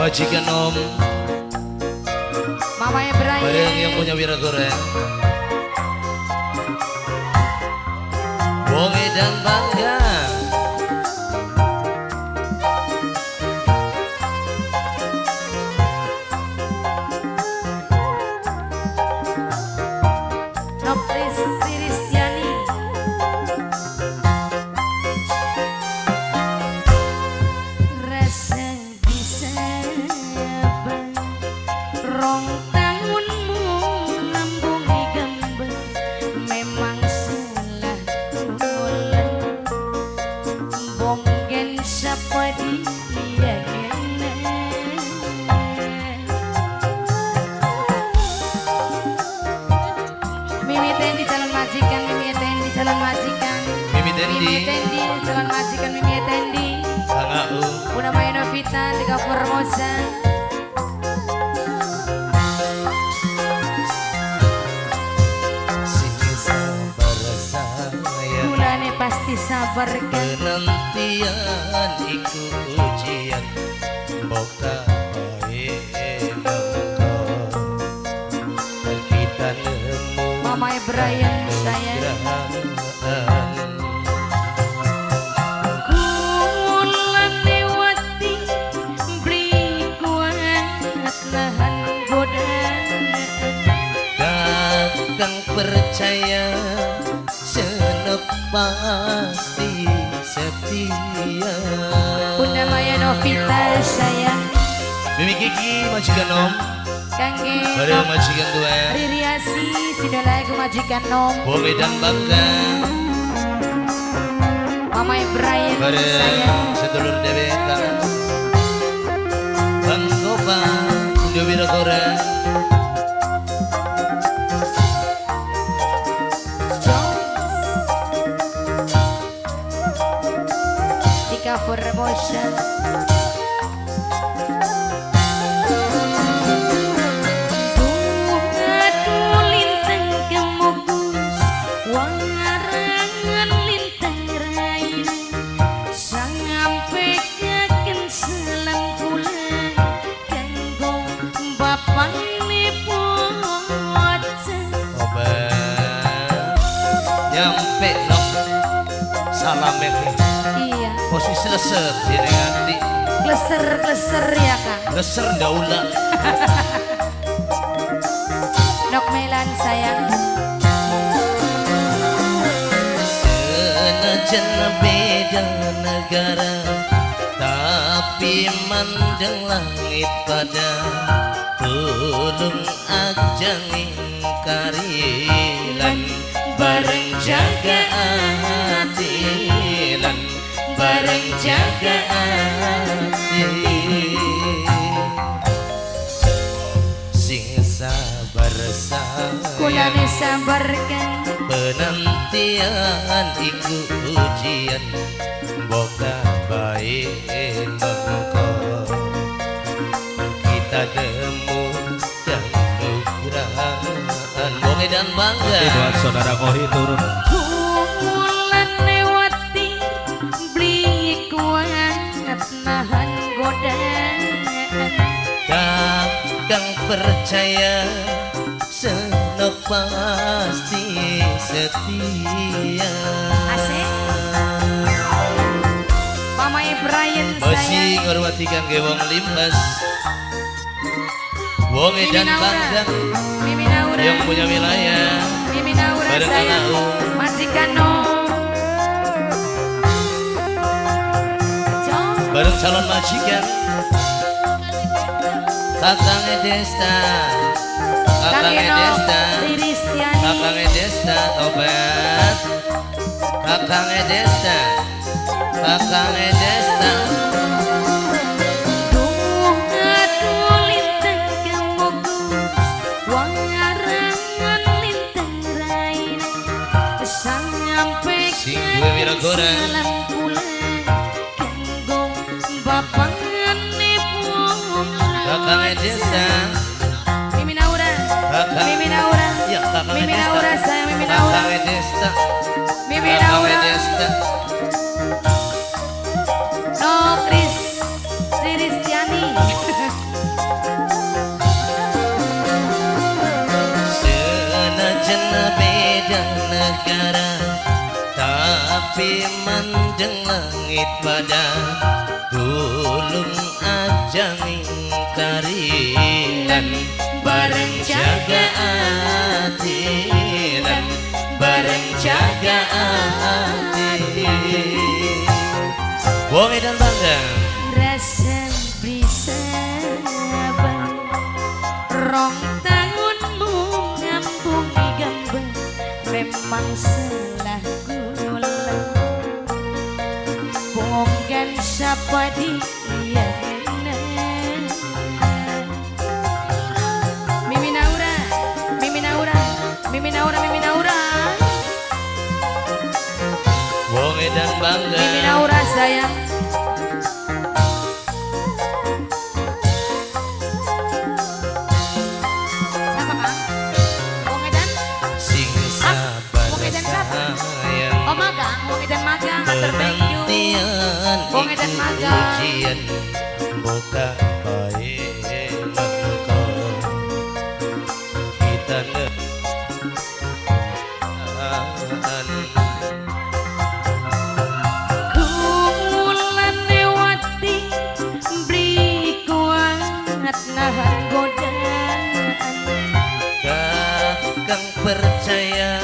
Majikan Om Mamanya Brian. Bareng yang punya Wiragora. Bonge dan bangga. Nopris Ristiani. Rasa bisa rong tahunmu ngambungi gambar memang salah kula bonggen sapa dia kena Mimi Tendi calon majikan, Mimi Tendi calon majikan, Mimi Tendi, Mimi Tendi calon majikan, Mimi Tendi Sangau Bunda Maya Novita Tiga Formosa. Pasti sabar kan. Penantian iku ujian mbok bae mengko kita nemu Mama Brian sayang. Kula lewati beli kuat nahan godaan kakang percaya senep pasti setia. Bunda Maya Novita sayang. Mimi Kiki majikan Om. Kangge bareng majikan tua. Riri Asi sidolaku majikan Om. Bonge dan bangga. Mama Brian bareng sedulur dewe Bang Gopa Bunda Wiragora. Formosa. Bunga lintang kemukus, warangan lintang raina, sampai kaken selam kula, kanggo bapane bocah. Obat nyampe nok salame. Iya. Posisi leser dene nganti. Kleser-kleser ya Kang. Leser ndaula. Nok Melan sayang. Senajan beda negara, tapi mandang langit pada tulung aja ngingkari lan bareng jaga hati lan bareng jaga hati. Sing sabar sayang kulane sabar kan. Penantian iku ujian boka bae mengko kita nemu dan nugrahan bonge dan bangga. Buat saudara Kori turun. Kula lewati beli kuat nahan godaan kakang percaya senok pasti setia. Asik Mama Brian masih ngormati kangge wong limbas wong edan bangga Mimi Naura yang punya wilayah Mimi Naura bareng sayang majikan Om bareng calon majikan Kakang Desta, Kakang Desta, Kakang Desta tobat, Kakang Desta, Kakang Desta. Sing duwe Wiragora. Kakang Desta, Mimi Naura, Mimi Naura, ya, Kakang Mimi Naura sayang Mimi Naura, Kakang Desta, Mimi Naura, Desta. No Kris, Ristiani. beda negara, tapi mandeng langit pada dulung aja ngingkari lan bareng jaga hati lan bareng jaga hati. Wong edan bangga rasa bisa rong tahunmu ngambungi gambar memang salah gula bonggan siapa dia. Mimi Naura, Mimi Naura, Mimi Naura, Mimi Naura. Wong edan bangga Mimi Naura sayang. Siapa Kang? Wong edan? Sing sabar Wong edan siapa? sayang. Oh magang, wong edan magang, thank you. Wong edan magang. Ujian buka bae mengko kita Kula lewati beli kuat nahan godaan. Kakang percaya